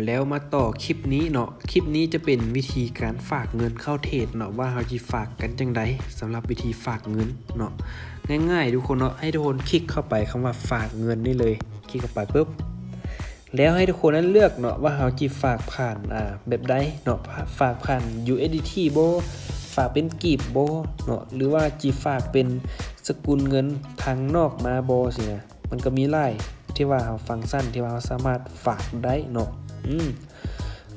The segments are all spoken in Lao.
ແລ້ວມາຕໍ່ຄລິບນີ້ເນາະ, ຄລິບນີ້ຈະເປັນວິທີການຝາກເງິນເຂົ້າເທຣດເນາະ ວ່າເຮົາຊິຝາກກັນຈັ່ງໃດ. ສຳລັບວິທີຝາກເງິນເນາະ ງ່າຍໆ ທຸກຄົນເນາະ, ໃຫ້ທຸກຄົນຄລິກເຂົ້າໄປຄຳວ່າຝາກເງິນນີ້ເລີຍ, ຄລິກເຂົ້າໄປປຶບ ແລ້ວໃຫ້ທຸກຄົນນັ້ນເລືອກເນາະ ວ່າເຮົາຊິຝາກຜ່ານ ອ່າ ແບບໃດເນາະ, ຝາກຜ່ານ USDT ບໍ່, ຝາກເປັນກີບບໍ່ເນາະ ຫຼືວ່າຊິຝາກເປັນສະກຸນເງິນທາງນອກມາບໍ່ຊີ້ນະ. ມັນກໍມີຫຼາຍທີ່ວ່າເຮົາ ຟັງຊັນທີ່ວ່າເຮົາສາມາດຝາກໄດ້ເນາະ. ອືມ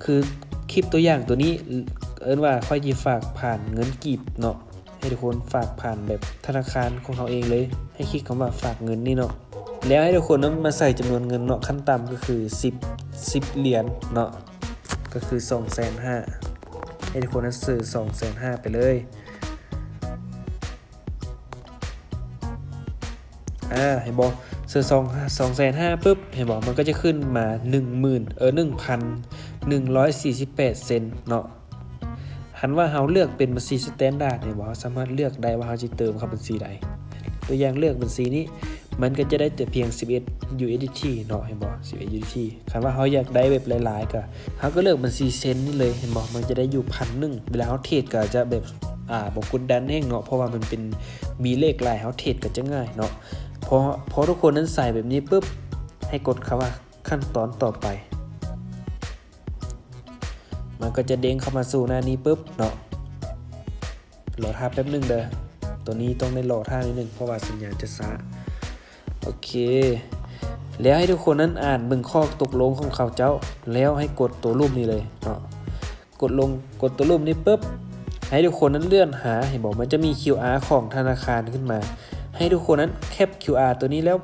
ຄືຄລິບຕົວຢ່າງຕົວນີ້ ເອີ້ນວ່າຂ້ອຍຊິຝາກຜ່ານເງິນກີບເນາະ, ໃຫ້ທຸກຄົນຝາກຜ່ານແບບທະນາຄານຂອງເຮົາເອງເລີຍ. ໃຫ້ຄລິກຄຳວ່າຝາກເງິນນີ້ເນາະ, ແລ້ວໃຫ້ທຸກຄົນນັ້ນມາໃສ່ຈຳນວນເງິນເນາະ, ຂັ້ນຕ່ຳກໍຄືສິບ ສິບຫຼຽນເນາະ, ກໍຄືສອງແສນຫ້າ. ໃຫ້ທຸກຄົນນັ້ນໃສ່ສອງແສນຫ້າໄປເລີຍ. ອ່າ ເຫັນບໍ່ ເຊີສອງ ສອງແສນຫ້າປຶບ ເຫັນບໍ່ ມັນກໍຈະຂຶ້ນມາໜຶ່ງໝື່ນ ເອີ ໜຶ່ງພັນໜຶ່ງຮ້ອຍສີ່ສິບແປດເຊັນເນາະ. ຄັນວ່າເຮົາເລືອກເປັນບັນຊີສະແຕນດາດ ເຫັນບໍ່ ເຮົາສາມາດເລືອກໄດ້ວ່າເຮົາຊິເຕີມເຂົ້າບັນຊີໃດ. ຕົວຢ່າງເລືອກບັນຊີນີ້ ມັນກໍຈະໄດ້ແຕ່ພຽງສິບເອັດ USDT ເນາະ ເຫັນບໍ່ ສິບເອັດ USDT. ຄັນວ່າເຮົາຢາກໄດ້ແບບຫຼາຍໆ ກໍ ເຮົາກໍເລືອກບັນຊີເຊັນນີ້ເລີຍ ເຫັນບໍ່ ມັນຈະໄດ້ຢູ່ພັນໜຶ່ງ. ເວລາເຮົາເທຣດກໍຈະແບບ ອ່າ ບໍ່ກົດດັນແຮງເນາະ ເພາະວ່າມັນເປັນ ມີເລກຫຼາຍ ເຮົາເທຣດກໍຈະງ່າຍເນາະ. ພໍ ພໍທຸກຄົນນັ້ນໃສ່ແບບນີ້ປຶບ ໃຫ້ກົດຄຳວ່າຂັ້ນຕອນຕໍ່ໄປ ມັນກໍຈະເດ້ງເຂົ້າມາສູ່ໜ້ານີ້ປຶບເນາະ. ລໍຖ້າແປັບໜຶ່ງເດີ, ຕົວນີ້ຕ້ອງໄດ້ລໍຖ້າໜ້ອຍໜຶ່ງ ເພາະວ່າສັນຍານຈະຊ້າ. ໂອເຄ ແລ້ວໃຫ້ທຸກຄົນນັ້ນອ່ານເບິ່ງຂໍ້ຕົກລົງຂອງເຂົາເຈົ້າ ແລ້ວໃຫ້ກົດຕົວຮູບນີ້ເລີຍເນາະ. ກົດລົງ ກົດຕົວຮູບນີ້ປຶບ ໃຫ້ທຸກຄົນນັ້ນເລື່ອນຫາ ເຫັນບໍ່ ມັນຈະມີ QR ຂອງທະນາຄານຂຶ້ນມາ. ໃຫ້ທຸກຄົນນັ້ນແຄັບ QR ຕົວນີ້ແລ້ວ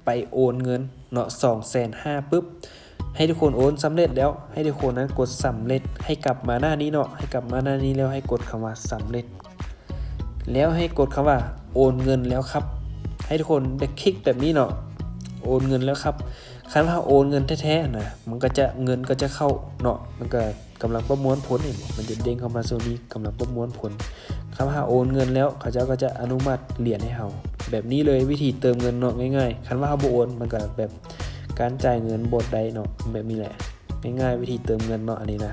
ໄປໂອນເງິນເນາະ ສອງແສນຫ້າປຶບ ໃຫ້ທຸກຄົນໂອນສຳເລັດແລ້ວ ໃຫ້ທຸກຄົນນັ້ນກົດສຳເລັດ ໃຫ້ກັບມາໜ້ານີ້ເນາະ, ໃຫ້ກັບມາໜ້ານີ້ແລ້ວໃຫ້ກົດຄຳວ່າສຳເລັດ ແລ້ວໃຫ້ກົດຄຳວ່າໂອນເງິນແລ້ວຄັບ. ໃຫ້ທຸກຄົນໄດ້ຄລິກແບບນີ້ເນາະ ໂອນເງິນແລ້ວຄັບ. ຄັນວ່າເຮົາໂອນເງິນແທ້ໆນະ ມັນກໍຈະ ເງິນກໍຈະເຂົ້າເນາະ, ມັນກໍກຳລັງປະມວນຜົນ ເຫັນບໍ່ ມັນຈະເດ້ງເຂົ້າມາໂຊນນີ້ ກຳລັງປະມວນຜົນ. ຄັນວ່າເຮົາໂອນເງິນແລ້ວ ເຂົາເຈົ້າກໍຈະອະນຸມັດຫຼຽນໃຫ້ເຮົາ ແບບນີ້ເລີຍ. ວິທີເຕີມເງິນເນາະ ງ່າຍໆ. ຄັນວ່າເຮົາບໍ່ໂອນ ມັນກໍແບບການຈ່າຍເງິນບໍ່ໄດ້ເນາະ, ແບບນີ້ແຫຼະ ງ່າຍໆ ວິທີເຕີມເງິນເນາະ ອັນນີ້ນະ.